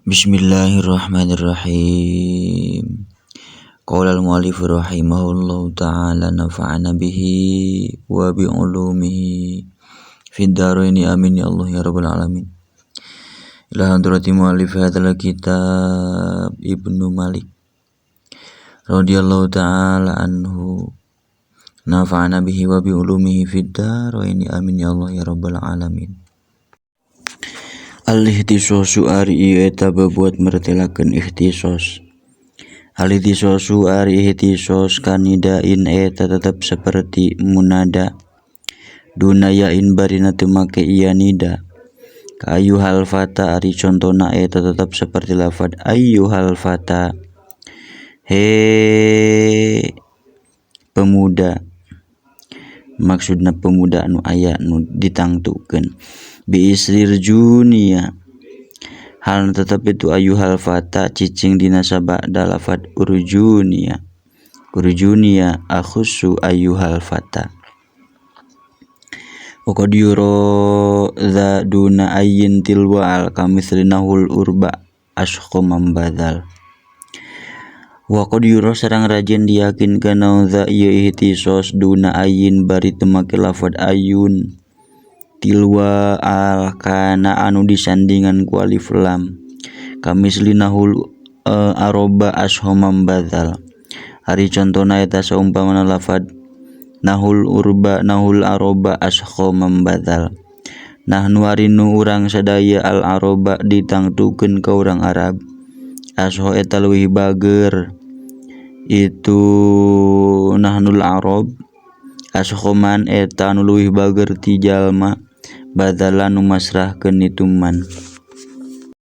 Bismillahirrahmanirrahim. Qala al-mu'allif rahimahullahu ta'ala nafa'ana bihi wa bi ulumihi fid dharaini amin ya Allah ya rabbal alamin. Ila hadrati mu'allif hadzal kitab Ibnu Malik radhiyallahu ta'ala anhu nafa'ana bihi wa bi ulumihi fid dharaini amin ya Allah ya rabbal alamin. Al-ihtisosu ari ieu eta bebuat mertelakeun ihtisos. Al-ihtisosu ari ihtisos kanidain eta tetep seperti munada. Duna yain barina teu make ia nida. Ka ayyuhal fata ari contona eta tetep seperti lafad ayyuhal fata. He pemuda, maksudna pemuda anu aya nu ditangtukeun. Biisrir junia hal tetep itu ayyuhal fata cicing dina sabada lafad urjunia. Urjunia akhussu ayyuhal fata. Wa qad yura dza duna ayyin tilwa al kamithlinahul urba ashqa mambadzal. Wa qad yura sareng rajin diyakinkeun naon dza ieu ihtisos duna ayyin bari teu make lafad ayyun tilwa al kana anu disandingan ku alif lam kamislinahul aroba ashomam badzal. Ari contona eta saumpamana lafad nahul urba nahul aroba ashomam badzal. Nahnu ari nu urang sadaya al aroba ditangtukeun ka urang Arab asho eta leuwih bager itu nahnul arab ashoman eta anu leuwih bager ti jalma badala nu masrahkeun itu man.